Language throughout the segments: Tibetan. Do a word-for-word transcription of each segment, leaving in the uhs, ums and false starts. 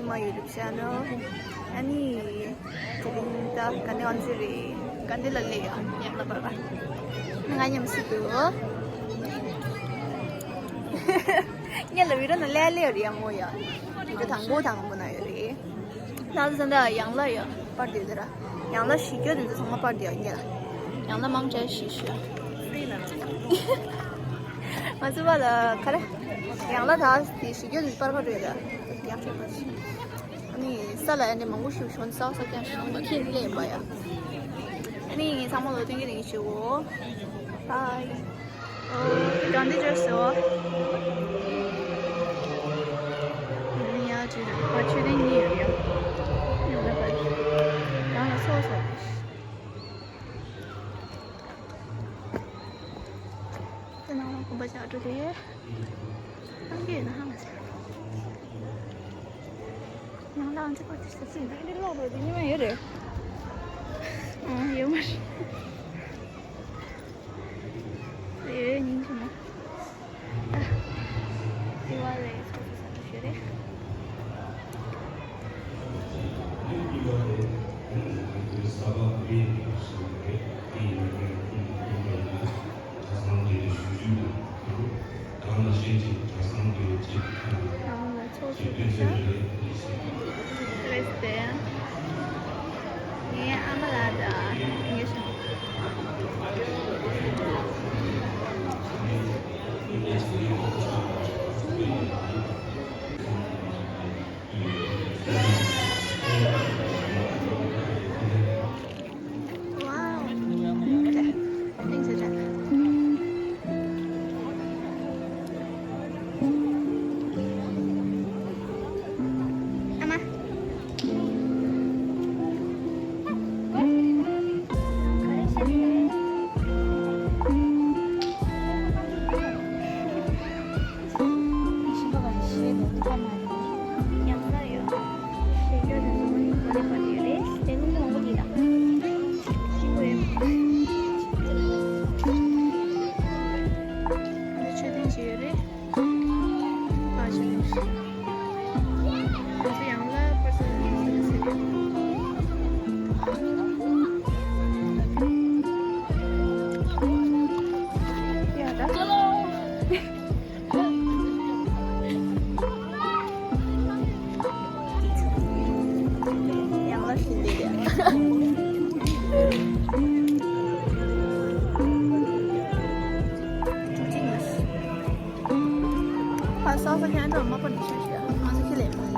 མ་ཡུ་ཊུབ་ཆེ་ནལ། ཨ་ནི། དེ་རིང་ད་ག་ནས་ཨོན་ཟི་རེད། ག་འདི་ལ་སླེབས་ཡོད། ཡང་ལ་བར་བ། ང་མཉམ་སུ་འདུག་ངས་ལ་བི་ར་ན་ལས་ལས་ཡོད་རེད། ཡང་མོ་ཡ། བི་ར་དང་པོ་དང་པོ་ན་ཡོད་རེད། ད་ཚོ་ད་ཡང་ལ་ཡོད། པར་དེ་དེ་ར། ཡང་ལ་ཞིག་སྐྱོ་དེ་ཚོ་ཚང་མ་པར་དེ་ཡོད་ངེས་ལ། ཡང་ལ་མང་ཆེ་ཞིག་ཞུ། ང་ཚོ་བ་ལ་ཁ་ར། ཡང་ལ་ད་དེ་ཞིག་སྐྱོ་དེ་པར་ཁ་བྲོས་ད། ཡག་ཆེ་པར་ཞིག་ཨ་ནི་ས་ལ་ཡ་ནི་མང་པོ་ཞིག་ཞོན་ས་ས་ཀྱང་ཞོན་པ་ཁྱེད་ལས་པ་ཡ། ཨ་ནི་ཚང་མ་ལོ་ཐེངས་ཀྱི་རིང་ཞུ་འོ། ཨ། ཨོ། གང་འདི་བརྗོད་སོ། ཡ་ཅི་རེད་པ་ཆོས་ལྡན་གཉིས་ཡོད་ཡ། ཡོད་ལ་པ། རང་ལ་སོ་སོ་རེད། དེ་ནང་ལ་གོམ་པ་བཞག་འགྲོ་དེ། ཨང་ཀི་ཡོད་ན་ཧ་མ་ཟེར། ཡང་ལ་ཨང་ཅི་པ་དེ་ས་སྲིད་འདི་ལོག་རོ་དེ་ཉི་མ་ཡོད་རེད། ཨང་ཡོད་མ་རེད། ཡོད་ཉིན་གྱི་མ། ཨ། དེ་བ་ལས་ཚོགས་སུ་ས་འདུ་ཞུ་རེད། གྲྭ་ཚང་དེ་ཞུ་རྒྱུ་དང་། གང་ལ་ཤེས་ཀྱི་གྲྭ་ཚང་དེ་གཅིག་དང་། གང་ལ་ཚོགས་ཞུགས་པའི་ས། རེད་དེ། ངའི་ཨ་མ་ལགས་དང་ངའི་ཞང་། ཡང་ལ་ཞིག་འདི་རེད། ཕ་ས་ས་ཁྱེད་ཚོ་མ་པ་ནི་ཤ་ཤ་ང་ཚོ་ཁྱེད་ལས་མ།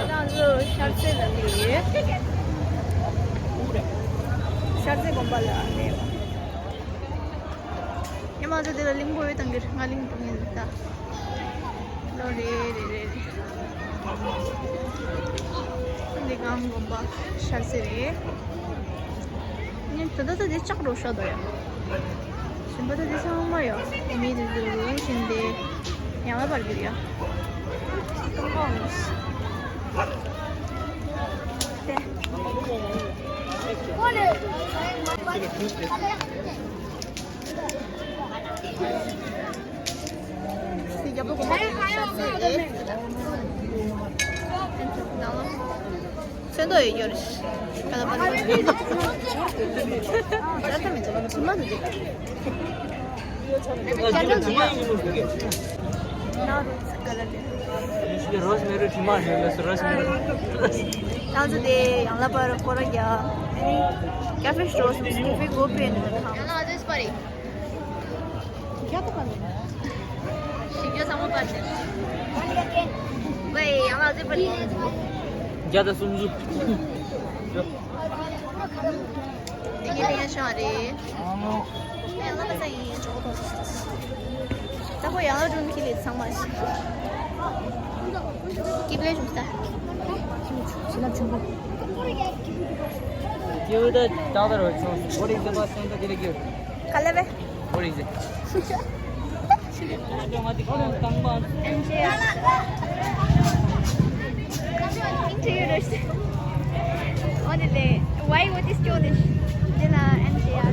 ང་ཚོ་ཤར་རྩེ་ལ་སླེབས་ཡོད། ཤར་རྩེ་དགོན་པ་ལ་སླེབས། ཉི་མ་ཚོ་འདི་ལ་གླིང་བུ་ཡོད་དང་གིར་ང་གླིང་དུ་ངེས་ད། ལོ་རེ་རེ་རེ་རེ། འདི་གང་དགོན་པ་ཤར་རྩེ་རེད། ད་ལྟ་ད་དེ་ལྕགས་རོ་ཤ་དོ་ཡ། ཞིམ་པ་ད་དེ་ཚང་མ་ཡོད། མི་དེ་ཚོ་རུང་བཞིན་དེ་ཡང་ལ་བར་གྱུར་ཡ། སྟོང་པ་འོང་། དེ། ཚོན་མདོག་ཡོད་རྒྱུ་རེད། ཁ་ལ་པ་ལ། ཇ་ཐ་མེད་ཇ་ཐ་མེད་ཇ་མ་ནུ་ཇ། ཇ་ནུ་ཇ། ན་རུ་ཚ་ག་ལ་ལེ། Rosemary ཐི་མ་ཞིག་ལ་སུ་Rosemary། ང་ཚོ་དེ་ཡང་ལ་པར་སྐོར་ར་རྒྱག་ཨ་ནི་ཀ་ཧྥེ་སི་ཊོར་སུམ་སི་ཀ་ཧྥེ་གོ་པེ་ནི་ཐང་། ཡང་ལ་ཨ་ཛེས་པ་རེད། རྒྱ་ཐོག་པ་མེད། ཞིག་རྒྱ་ཚང་མ་པར་ཏེ། ཝེ་ཡང་ལ་ཨ་ཛེས་པ་རེད། བརྒྱ་དང་སུམ་ཅུ། དེ་གའི་ལེན་ཤ་རེད། ཨ་མོ། ལ་ལ་ས་ཡིན་ཅོག་ཏོ། ད་ཁོ་ཡང་ལ་རུན་ཁི་ལེ་ཚང་མ་ཞིག་ཀི་པེ་ཞུ་ས། ཤིན་ན་ཆུང་པོ། Give the daughter a chance. What is the best thing to give? ག་ལེ་བེ། What is it? What is it? What is it? What is it? Why would this do this? Then, uh, M J R.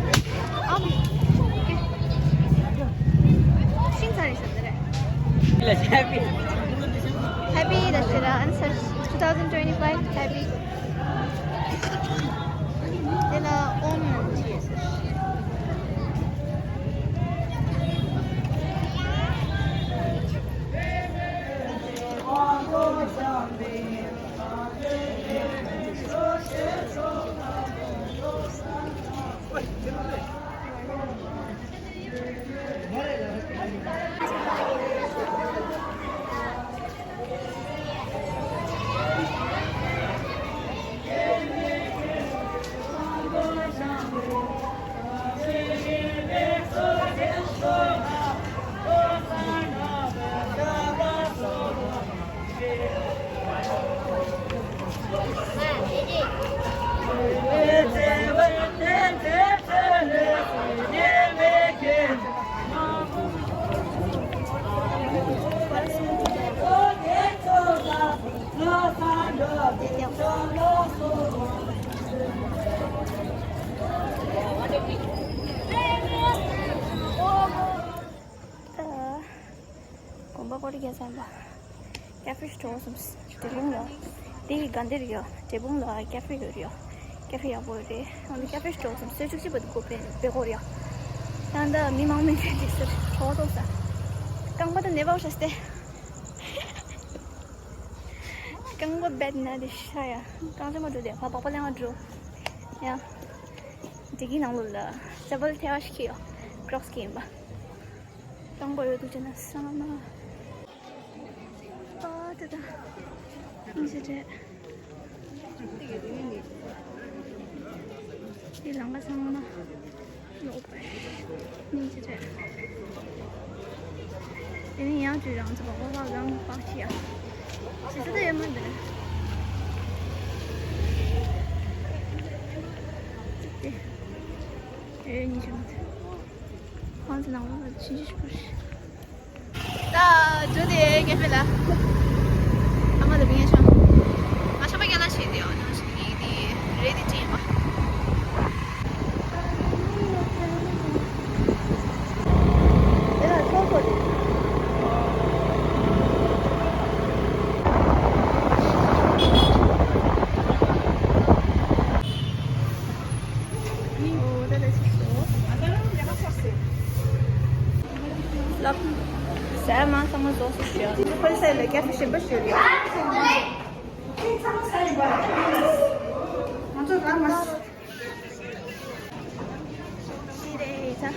Um, okay. Happy. Happy, that's it. Uh, answer. Two thousand twenty-five, happy. དེ་ལ་ཨོམ་ནང་བྲིས་ཡོད་ཟེར། ད་དགོན་པ་སྐོར་རྒྱག་ཙམ་པ། ཀ་ཧྥེ་སི་ཊོལ་གསུམ་འབྲས་སྤུངས་ལ། དེ་ཡི་དགའ་ལྡན་རེད་ཡ། འབྲས་སྤུངས་ལ་ཀ་ཧྥེ་ཡོད་རེད་ཡ། ཀ་ཧྥེ་ཡག་པོ་ཡོད་རེད། ཨ་ནི་ཀ་ཧྥེ་སི་ཊོལ་གསུམ་སོ་བཅུ་གཅིག་པ་དུ་གོ་བེ་བེ་གོ་རེད་ཡ། ད་ལྟ་མི་མང་མི་འདྲ་འགྲིག་ཟེར་གྲོགས་ཏོ་ས། རྐང་པ་ད་ནེ་བའོ་ཤ་སྟེ། རྐང་པ་བེད་ན་དེ་ཤ་ཡ། རྐང་ཅ་མ་འགྲོ་དེ་ཕ་པག་པ་ལེན་བ་འགྲོ། ཡ། འདི་གི་ནང་ལོགས་ལ་ཙ་པལ་ཐེ་བ་ཞིག་ཡོད། ཀྲོག་སི་གི་ཡིན་པ། དང་པོ་ཡོད་འདུག་ཅེ་ན་ས་ན། ཨ་ཏི་ད། ཨིན་ཞེ་ཏྲེ། འདི་ལང་ཀ་ཚང་མ་ན། ལོག་པ། ཨིན་ཞེ་ཏྲེ། དེ་ནི་ཡང་ཅུ་རང་ཚོ་བག་བག་རང་བག་ཆི་ཡ། ཞེ་ས་ད་ཡོད་མ་འདི། ཅིག་དེ། ཨེ་ཉི་ཤུ་མ་ཚད། ཁོང་ཚོ་ནང་ལོགས་ལ་ཕྱིན་ཅི་ཞིག་པར། ད་འགྲོ་དེ་ཀེ་ཧྥེ་ལ། ཨ་མ་ལ་བི་ངན་ཤང་། ང་ཆོ་པ་རྒྱ་ལ་ཤེས་དེ་ཡོད་ནང་ཞིག་ཡིན་དེ་རེད་དེ་ཅི་ཡིན་པ། དེ་ལ་ཚོགས་པ་རེད། ལགས། ཟས་མང་ཚང་མ་རྫོགས་སོང་ཞུ། ཁོའི་སའི་ལ་ཀ་ཧྥེ་གཞན་པ་ཞུ་རེད། ང་ཚོ་རང་མ། ཅི་རེད་ད།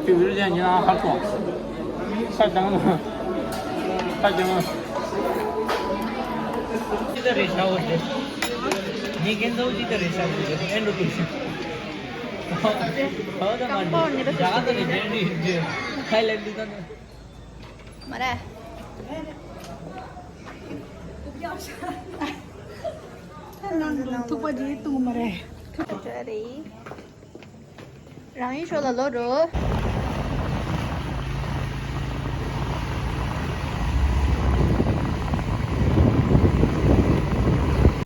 དེ་བིར་ཅན་ཉིན་ཨ་ཧར་སོང་། ཁ་རྒྱང་ན། ཁ་རྒྱང་ན། ཅི་ལྟར་རེད་ཤག་འོ་དེ། ངས་ཁྱེད་ཚོ་ཅི་ལྟར་རེད་ཤག་འོ་དེ་ཨེ་འགྲོ་ཐུབ་ཤག་ཧོ་ད་མ་རེད། ཇ་ག་ད་རེད་ཇན་རེད་ཇན། ཁ་ལེ་ལུ་ད་ནི། མ་རེད། ཐུག་པ་འདི་བཏུང་མ་རེད། ཐུག་པ་རེད། རང་ཡུལ་ཤོག་ལ་ལོ་རོ།